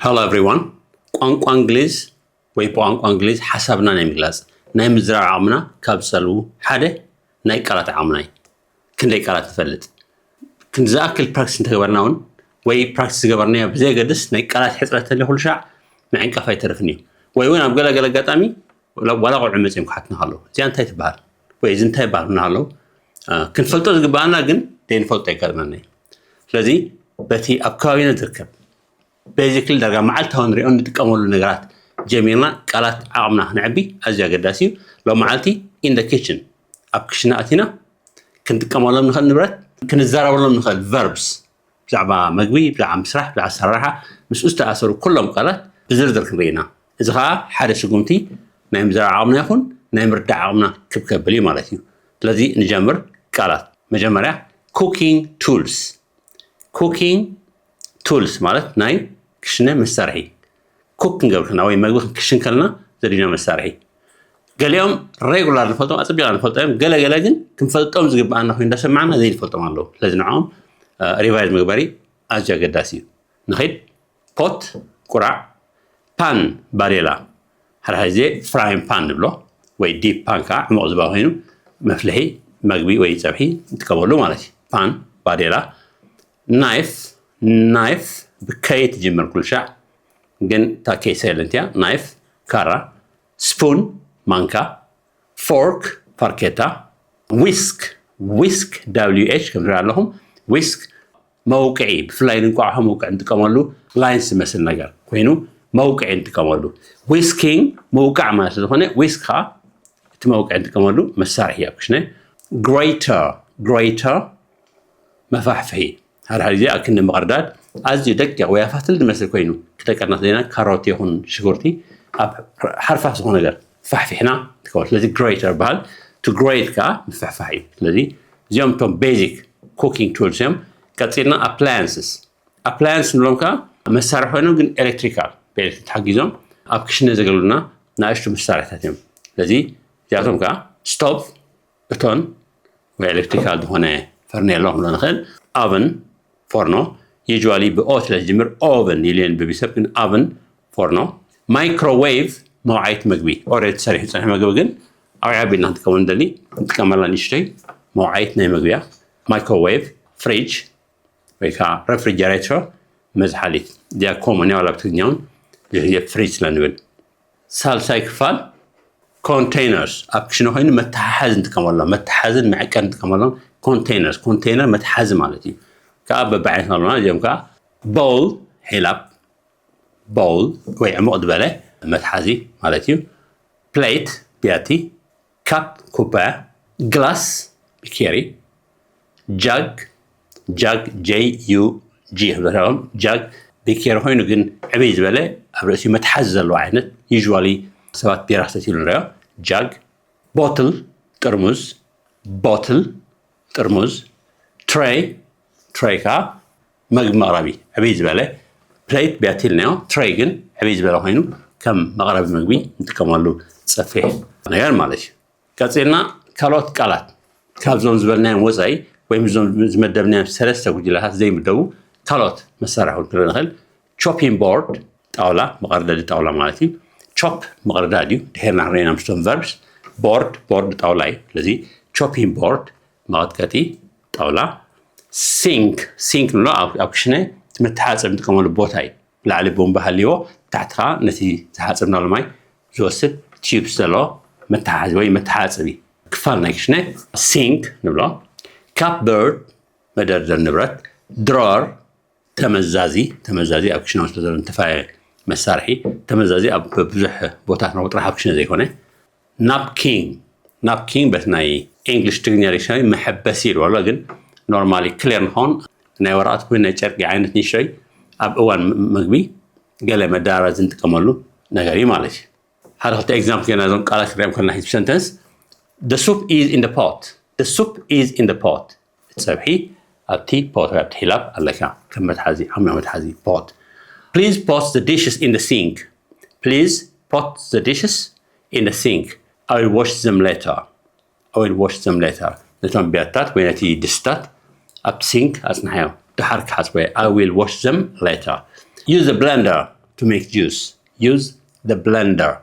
Hello everyone. ቋንቋ እንግሊዝ ወይ ብቋንቋ እንግሊዝ ሓሳብና ናይ ምግላፅ ናይ ምዝራብ ዓቕምና ካብ ዝፀልዉ ሓደ ናይ ቃላት ዓቕምና እዩ። ክንደይ ቃላት ንፈልጥ? ክንዝኣክል ፕራክቲስ እንተገበርና እውን ወይ ፕራክቲስ ዝገበርናዮ ብዘየገድስ ናይ ቃላት ሕፅረት ተለ ኩሉ ሻዕ ምዕንቃፍ ኣይተርፍን እዩ። ወይ እውን ኣብ ገለገለ ኣጋጣሚ ዋላ ቆልዑ መፅኦም ክሓትና ከለዉ እዚኣ እንታይ ትበሃል ወይ እዚ እንታይ ይበሃል ክብሉና ከለዉ ክንፈልጦ ዝግበኣና ግን ዘይንፈልጦ የጋጥመና እዩ። ስለዚ በቲ ኣብ ከባቢና ዝርከብ basically ዳርጋ መዓልታዊ ንሪኦ እንጥቀመሉ ነገራት ጀሚርና ቃላት ዓቕምና ክነዕቢ ኣዝዩ ኣገዳሲ እዩ። ሎም መዓልቲ in the kitchen ኣብ ክሽነ ኣቲና ክንጥቀመሎም ንኽእል ንብረት ክንዛረበሎም ንኽእል verbs ብዛዕባ መግቢ ብዛዕባ ምስራሕ ብዛዕባ ኣሰራርሓ ምስኡ ዝተኣሰሩ ኩሎም ቃላት ብዝርዝር ክንርኢ ኢና። እዚ ከዓ ሓደ ስጉምቲ ናይ ምዝራብ ዓቕምና ይኹን ናይ ምርዳእ ዓቕምና ክብ ከብል እዩ ማለት እዩ። ስለዚ ንጀምር። ቃላት መጀመርያ cooking tools cooking tools ማለት ናይ ክሽነ መሳርሒ። ኩክ ክንገብር ከለና ወይ መግቢ ክንክሽን ከለና ዘድልዩና መሳርሒ ገሊኦም ሬጉላር ንፈልጦም ኣፀቢቕና ንፈልጦ እዮም። ገለገለ ግን ክንፈልጦም ዝግብኣና ኮይኑ እንዳሰማዕና ዘይንፈልጦም ኣለዉ። ስለዚ ንዕኦም ሪቫይዝ ምግበሪ ኣዝዩ ኣገዳሲ እዩ። ንኸይድ። ፖት ቁራዕ፣ ፓን ባዴላ፣ ሓደ ሓደ ግዜ ፍራይን ፓን ንብሎ ወይ ዲፕ ፓን ከዓ ዕሙቕ ዝባ ኮይኑ መፍልሒ መግቢ ወይ ፀብሒ ንጥቀመሉ ማለት እዩ። ፓን ባዴላ፣ ናይፍ ናይፍ ብከይ ትጅምር ኩልሻዕ ግን እታ ከይ ሳይለንት እያ። ናይፍ ካራ፣ ስፑን ማንካ፣ ፎርክ ፋርኬታ፣ ዊስክ ዊስክ ዳብሊዩ ኤች ከም ትሪኢ ኣለኹም ዊስክ መውቅዒ ብፍላይ ንንቋቑሖ መውቅዒ እንጥቀመሉ ላይንስ ዝመስል ነገር ኮይኑ መውቅዒ እንጥቀመሉ ዊስኪንግ ምውቃዕ ማለት ስለዝኾነ ዊስክ ከዓ እቲ መውቅዒ እንጥቀመሉ መሳርሒ ኣብ ክሽነ። ግሬተር ግሬተር መፋሕፍሒ ሓደ ሓደ ግዜ ኣብ ክንዲ ምቕርዳድ ኣዝዩ ደቂቕ ወይ ኣፋትል ዝመስል ኮይኑ ክደቀርና ዘለና ካሮት ይኹን ሽጉርቲ ኣብ ሓርፋፍ ዝኾነ ነገር ፋሕፊሕና ትከውን። ስለዚ ግሬተር በሃል ቱ ግሬት ከዓ ምፍሕፋሕ እዩ። ስለዚ እዚኦም እቶም ቤዚክ ኩኪንግ ቱልስ እዮም። ቀፂልና ኣፕላያንስስ ኣፕላያንስ ንብሎም ከዓ መሳርሒ ኮይኖም ግን ኤሌክትሪካል ብኤሌክትሪክ ተሓጊዞም ኣብ ክሽነ ዘገልግሉና ንኣሽቱ መሳርሒታት እዮም። ስለዚ እዚኣቶም ከዓ ስቶቭ እቶን ወይ ኤሌክትሪካል ዝኾነ ፈርኔሎ ክንብሎ ንኽእል። ኣቨን ፎርኖ ዩዋሊ ብኦ ስለ ዝጅምር ኦቨን ኢሉ የንብብ ሰብ ግን ኣቨን ፎርኖ። ማይክሮዌቭ መውዓይት መግቢ ኦሬዲ ተሰሪሑ ዝፀንሐ መግቢ ግን ኣብይ ዓቢልና ክንጥቀመሉ ንደሊ ንጥቀመላ ንእሽተይ መውዓይት ናይ መግቢያ። ማይክሮዌቭ ፍሪጅ ወይ ከዓ ሬፍሪጀሬተር መዝሓሊት እዚኣ ኮመን እያ ዋላ ብትግርኛውን ብዙሕ ግዜ ፍሪጅ ስለ ንብል። ሳልሳይ ክፋል ኮንቴይነርስ ኣብ ክሽነ ኮይኑ መተሓሓዚ ንጥቀመሎም መተሓዝን መዕቀን ንጥቀመሎም ኮንቴይነርስ ኮንቴይነር መትሓዚ ማለት እዩ። ከዓ በብዓይነትና ኣለና እዚኦም ከዓ ቦል ሒላብ ቦል ወይ ዕሙቕ ዝበለ መትሓዚ ማለት እዩ። ፕሌት ቢያቲ፣ ካፕ ኩባያ፣ ግላስ ቢኬሪ፣ ጃግ ጃግ ጄ ዩ ጂ ክብለኩም ጃግ ቢኬሪ ኮይኑ ግን ዕብይ ዝበለ ኣብ ርእሲኡ መትሓዚ ዘለዎ ዓይነት ዩዋሊ ሰባት ቢራ ሰትይሉ ንሪኦ። ጃግ፣ ቦትል ጥርሙዝ፣ ቦትል ጥርሙዝ፣ ትሬይ ትሬይ ከዓ መግቢ መቕረቢ ዕብይ ዝበለ ፕሌት ቢያቲልናዮ። ትሬይ ግን ዕብይ ዝበለ ኮይኑ ከም መቕረቢ መግቢ ንጥቀመሉ ፀፊሕ ነገር ማለት እዩ። ቀፂልና ካልኦት ቃላት ካብዞም ዝበልናዮም ወፃኢ ወይም እዞም ዝመደብናዮም ሰለስተ ጉጅላታት ዘይምደቡ ካልኦት መሳርሒ ክንርኢ ንኽእል። ቾፒንግ ቦርድ ጣውላ መቐርደዲ ጣውላ ማለት እዩ። ቾፕ መቐርዳድ እዩ ድሄርና ክንሪና ምስቶም ቨርብስ ቦርድ ቦርድ ጣውላ እዩ። ስለዚ ቾፒንግ ቦርድ መቐጥቀጢ ጣውላ። ሲንክ ሲንክ ንብሎ ኣብ ክሽነ መተሓፀቢ ንጥቀመሉ ቦታ እዩ። ላዕሊ ቦምባ ሃልዎ ታሕቲ ከዓ ነቲ ዝሓፀብናሉ ማይ ዝወስድ ቲዩብስ ዘለዎ መተሓሓዚ ወይ መተሓፀቢ ክፋል ናይ ክሽነ ሲንክ ንብሎ። ካፕ በርድ መደርደር ንብረት። ድሮር ተመዛዚ ተመዛዚ ኣብ ክሽነ ውስጥ ዘሎ ንተፈላለየ መሳርሒ ተመዛዚ ኣብ ብዙሕ ቦታ ንረቡ ጥራሕ ኣብ ክሽነ ዘይኮነ። ናፕኪን ናፕኪን በቲ ናይ ኢንግሊሽ ትግርኛ ዲክሽነሪ መሐበሲ ይልዎ ኣሎ ግን ኖርማሊ ክሊር ንኸውን ናይ ወረቐት ኮይኑ ናይ ጨርቂ ዓይነት ንእሽተይ ኣብ እዋን ምግቢ ገለ መዳራዚ ንጥቀመሉ ነገር እዩ ማለት እዩ። ሓደ ክልተ ኤግዛምፕል ገና እዞም ቃላት ክሪኦም ከለና ሂዝብ ሰንተንስ። The soup is in the pot. The soup is in the pot. እቲ ፀብሒ ኣብቲ ፖት ወይ ኣብቲ ሒላብ ኣለካ ከም መትሓዚ ዓሚቕ መትሓዚ ፖት። Please put the dishes in the sink. Please put the dishes in the sink. I will wash them later. I will wash them later. ነቶም ቢያትታት ወይ ነቲ ድስታት ኣብ ሲንክ ኣጽንሓዮ ድሓር ክሓጽቦ እየ። I will wash them later. Use the blender. to make juice, use the blender.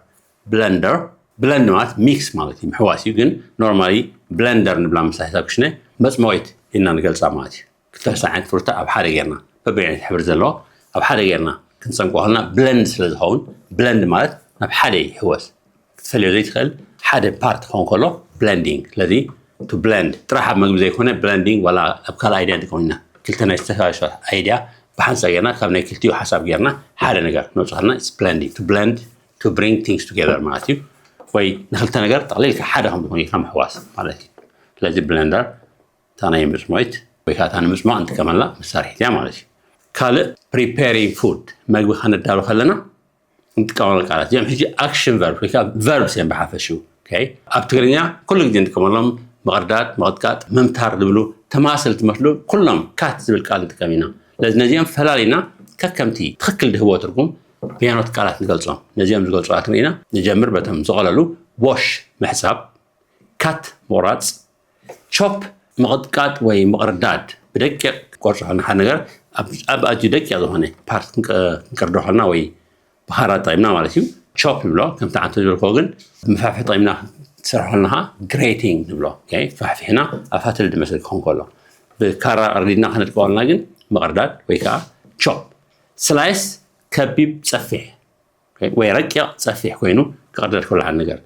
Blender, blend ማለት ሚክስ ማለት እዩ፣ ምሕዋስ እዩ። ግን normally blender ንብላ ምሳሌ ክሽነ መፅመቂት ኢልና ንገልፃ ማለት እዩ። ክልተ ዓይነት ፍሩታ ኣብ ሓደ ጌርና፣ በብዓይነት ሕብሪ ዘለዎ ኣብ ሓደ ጌርና ክንፀምቆ ከለና ብለንድ ስለ ዝኸውን፣ ብለንድ ማለት ናብ ሓደ ይሕወስ። ክትፈልዮ ዘይትኽእል ሓደ ፓርት ክኸውን ከሎ ብለንዲንግ። ስለዚ to blend ጥራሕ ኣብ መግቢ ዘይኮነ ብለንዲንግ ዋላ ኣብ ካልእ ኣይድያ ንጥቀም ኢና። ክልተ ናይ ዝተፈላለዩ ኣይድያ ብሓንሳእ ጌርና ካብ ናይ ክልቲኡ ሓሳብ ጌርና ሓደ ነገር ነውፅኸልና blending to blend to bring things together ማለት እዩ። ወይ ንክልተ ነገር ጠቕሊልካ ሓደ ከም ዝኾነ ኢልካ ምሕዋስ ማለት እዩ። ስለዚ ብለንደር እታ ናይ ምፅሞይት ወይ ከዓ እታ ንምፅማቕ እንጥቀመላ መሳርሒት እያ ማለት እዩ። ካልእ preparing food መግቢ ከነዳሉ ከለና እንጥቀመሉ ቃላት እዮም። ሕጂ ኣክሽን ቨርብ ወይ ከዓ ቨርብስ እዮም ብሓፈሽኡ። ኣብ ትግርኛ ኩሉ ግዜ እንጥቀመሎም ምቕርዳድ፣ ምቕጥቃጥ፣ ምምታር ዝብሉ ተማሰል ትመስሉ ኩሎም ካት ዝብል ቃል ንጥቀም ኢና። ስለዚ ነዚኦም ፈላሊና ከከምቲ ትኽክል ድህቦ ትርጉም ብያኖት ቃላት ንገልጾም። ነዚኦም ዝገልጹ ቃላት ኢና ንጀምር። በቶም ዝቐለሉ ዋሽ ምሕጻብ፣ ካት ምቑራጽ፣ ቾፕ ምቕጥቃጥ ወይ ምቕርዳድ፣ ብደቂቕ ክቆርጾ ከለና ሓደ ነገር ኣብ ኣዝዩ ደቂቕ ዝኾነ ፓርት ክንቀርዶ ከለና ወይ ብኻራ ጠቒምና ማለት እዩ። ቾፕ ንብሎ ከምቲ ዓንቶ ዝበልክዎ ግን መፋፍሒ ጠቒምና ትሰርሖ ከለና ከዓ ግሬቲንግ ንብሎ። ፋሕፊሕና ኣብ ፋትል ዝመስል ክኸውን ከሎ ብካራ ቀርዲድና ከነድቅቐልና ግን ምቕርዳድ ወይ ከዓ ቾፕ። ስላይስ ከቢብ ጸፊሕ ወይ ረቂቕ ጸፊሕ ኮይኑ ክቕርደድ ከሎ ሓደ ነገር።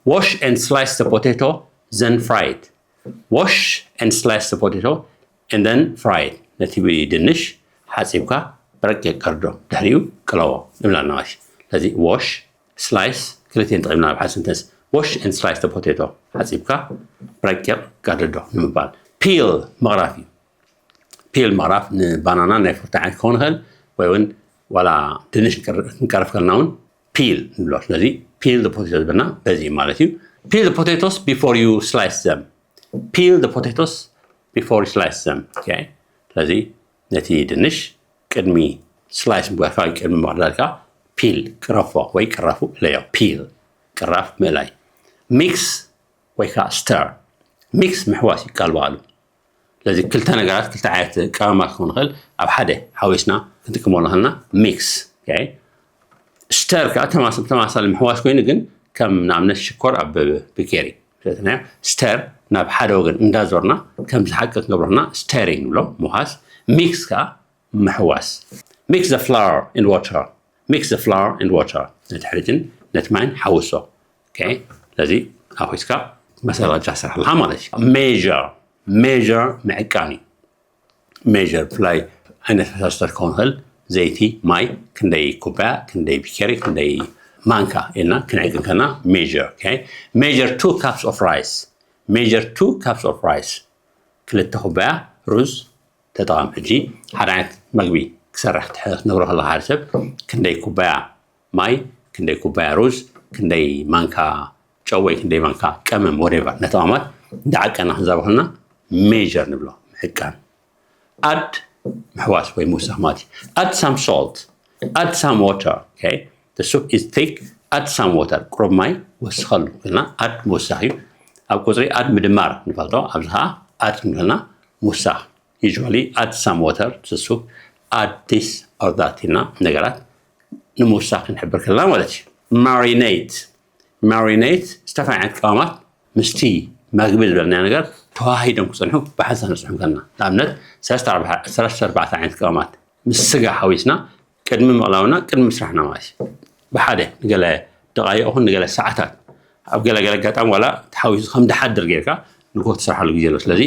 Wash and slice the potato, then fry it. Wash and slice the potato and then fry it. ነቲ ድንሽ ሓጺብካ ብረቂቕ ቀርዶ፣ ድሕሪኡ ቅለዎ ንብላ ኣለና። ስለዚ ዋሽ፣ ስላይስ ክልቲኤን ጥቕምና ኣብ ሓደ ሰንተንስ። Wash and slice the potato ሓጺብካ ብረቂቕ ቀርዶ ንምባል። ፒል ምቕራፍ እዩ። ፒል ምቕራፍ ንባናና ናይ ፍሩታ ዓይነት ክኸውን ይኽእል ወይ እውን ዋላ ድንሽ ክንቀርፍ ከለና እውን ፒል ንብሎ። ስለዚ peel the potato ዝበልና በዚ ማለት እዩ። Peel the potatoes before you slice them. Peel the potatoes before you slice them. ስለዚ ነቲ ድንሽ ቅድሚ ስላይስ ምግባርካ ወይ ቅድሚ ምቕርዳድካ ፒል ቅረፎ ወይ ቅራፉ እለዮ። ፒል ቅራፍ ምእላይ። ሚክስ ወይ ከዓ ስተር። ሚክስ ምሕዋስ ይቃል በዓሉ። ስለዚ ክልተ ነገራት ክልተ ዓይነት ቀመማት ክኸውን ይኽእል ኣብ ሓደ ሓዊስና ክንጥቀመሉ ከለና ሚክስ። ስተር ከዓ ተማሳሊ ምሕዋስ ኮይኑ ግን ከም ንኣብነት ሽኮር ኣብ ብኬሪ ስለትናዮ ስተር ናብ ሓደ ወገን እንዳዞርና ከም ዝሓቅቅ ንገብሮ ከለና ስተሪንግ ንብሎ ምውሓስ። ሚክስ ከዓ ምሕዋስ። Mix the flour and water. Mix the flour and water. ነቲ ሕርጭን ነቲ ማይን ሓውሶ። ስለዚ ኣኹስካ መሰላጃ ስራሕ ኣለካ ማለት እዩ። ሜር ሜር ምዕቃን እዩ። ሜር ብፍላይ ዓይነት ፈሳስታት ክኸውን ይኽእል። ዘይቲ፣ ማይ፣ ክንደይ ኩባያ፣ ክንደይ ቢኬሪ፣ ክንደይ ማንካ ኢልና ክንዕቅን ከና ሜር። Measure two cups of rice. Measure two cups of rice. ክልተ ኩባያ ሩዝ ተጠቐም። ሕጂ ሓደ ዓይነት መግቢ ክሰርሕ ክትነግሮ ከለካ ሓደ ሰብ ክንደይ ኩባያ ማይ፣ ክንደይ ኩባያ ሩዝ፣ ክንደይ ማንካ ጨው ወይ ክንደይ ማንካ ቀመም ወደቨር ነቲ ቀማት እንዳዓቀና ክንዛረብ ከለና ሜር ንብሎ። ምዕቃን። ኣድ ምሕዋስ ወይ ምውሳኽ ማለት እዩ። Add some salt. Add some water. The soup is thick. Add some water. ቁሩብ ማይ ወስኸሉ ኢልና ኣድ ምውሳኽ እዩ። ኣብ ቁፅሪ ኣድ ምድማር ንፈልጦ፣ ኣብዚ ከዓ ኣድ ንብልና ምውሳኽ። Usually add some water to the soup, add this or that ኢልና ነገራት ንምውሳኽ ክንሕብር ከለና ማለት እዩ። ማሪኔት። ማሪኔት ዝተፈላለዩ ዓይነት ቀመማት ምስቲ መግቢ ዝበልናዮ ነገር ተዋሂዶም ክፀንሑ ብሓንሳብ ነፅንሖም ከለና፣ ንኣብነት ሰለስተ ኣርባዕተ ዓይነት ቀመማት ምስ ስጋ ሓዊስና ቅድሚ ምቕላውና ቅድሚ ምስራሕና ማለት እዩ። ብሓደ ንገለ ደቃይቕ ይኹን ንገለ ሰዓታት ኣብ ገለ ገለ ኣጋጣሚ ዋላ ተሓዊሱ ከም ድሓድር ጌርካ ንግሆ ትሰርሓሉ ግዜ ኣሎ። ስለዚ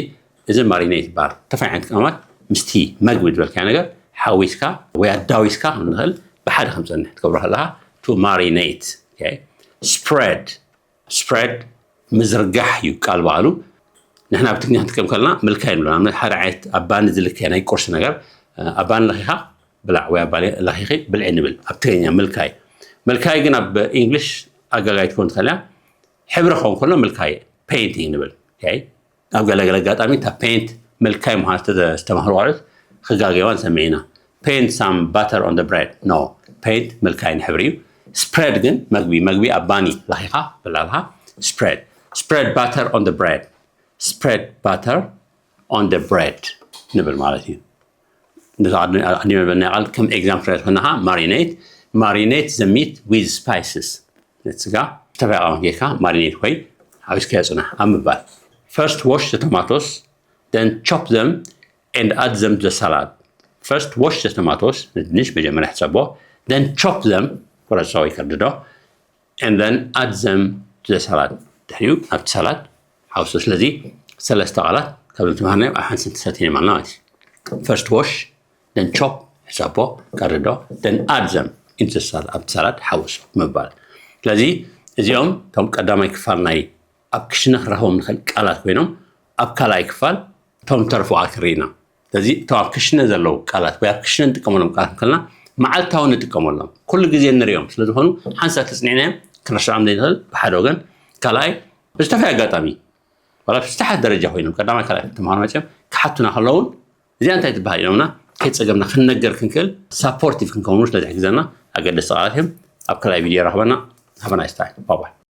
እዚ ማሪኔት ይበሃል። ዝተፈላለዩ ዓይነት ቀመማት ምስቲ መግቢ ዝበልካዮ ነገር ሓዊስካ ወይ ኣዳዊስካ ከም ንኽእል ብሓደ ከም ዝጸንሕ ትገብሮ ከለኻ to marinate። ስፕሬድ። ስፕሬድ ምዝርጋሕ እዩ ቃል በዓሉ። ንሕና ኣብ ትግርኛ ክንጥቀም ከለና ምልካይ ንብሎ። ንኣብነት ሓደ ዓይነት ኣብ ባኒ ዝልከ ናይ ቁርሲ ነገር ኣብ ባኒ ለኺኻ ብላዕ ወይ ኣብ ባኒ ለኺኺ ብልዒ ንብል ኣብ ትግርኛ ምልካይ። ምልካይ ግን ኣብ ኢንግሊሽ ኣጋጋይ ትኮን ትኽእል እያ። ሕብሪ ክኸውን ከሎ ምልካይ ፔይንቲንግ ንብል። ኣብ ገለገለ ኣጋጣሚ እታ ፔንት ምልካይ ምዃን ዝተማህሩ ቆልዑት ክጋገዋ ንሰምዕ ኢና። Paint some butter on the bread. No, paint ምልካይ ንሕብሪ እዩ። ስፕሬድ ግን መግቢ፣ መግቢ ኣብ ባኒ ለኺኻ ብላልካ ስፕሬድ። Spread butter on the bread. Spread butter on the bread ንብል ማለት እዩ። ነዚ ኣድሚ ኣድሚ በና ቃል ከም example ዝኾናኻ marinate marinate the meat with spices ነቲ ስጋ ዝተፈላለዩ ጌርካ marinate ወይ ሓዊስካ የጽናሕ ኣብ ምባል። First wash the tomatoes, then chop them and add them to the salad. First wash the tomatoes, ንድንሽ መጀመርያ ሕጸቦ፣ then chop them፣ ቆረጾ ወይ ከርድዶ፣ and then add them to the salad. ድሕሪኡ ኣብቲ ሳላድ ሓውሶ። ስለዚ ሰለስተ ቃላት ካብ ዝተማሃርናዮ ኣብ ሓንቲ ሰንተንስ ኣእቲና ማለት እዩ። First wash, then chop፣ ሕጸቦ፣ ቀርዶ፣ then add them into the salad፣ ኣብቲ ሳላድ ሓውሶ ምባል። ስለዚ እዚኦም እቶም ቀዳማይ ክፋል ናይ ኣብ ክሽነ ክረኸቦም ንኽእል ቃላት ኮይኖም ኣብ ካልኣይ ክፋል እቶም ተርፉ ቃላት ክርኢ ኢና። ስለዚ እቶም ኣብ ክሽነ ዘለዉ ቃላት ወይ ኣብ ክሽነ ንጥቀመሎም ቃላት እንከልና መዓልታዊ ንጥቀመሎም ኩሉ ግዜ ንሪኦም ስለ ዝኾኑ ሓንሳብ ተጽኒዕናዮም ክንረስዖም ዘይንኽእል ብሓደ ወገን ካልኣይ ብዝተፈላለየ ኣጋጣሚ ዋላ ብዝተሓት ደረጃ ኮይኖም ቀዳማይ ካልኣይ ተምሃሮ መፅኦም ክሓቱና ከለውን እዚኣ እንታይ ትበሃል ኢሎምና ከይፀገምና ክንነገር ክንክእል ሳፖርቲቭ ክንከውን ስለ ዝሕግዘና ኣገደስቲ ቃላት እዮም። ኣብ ካልኣይ ቪድዮ ረኽበና። Have a nice time. Bye bye.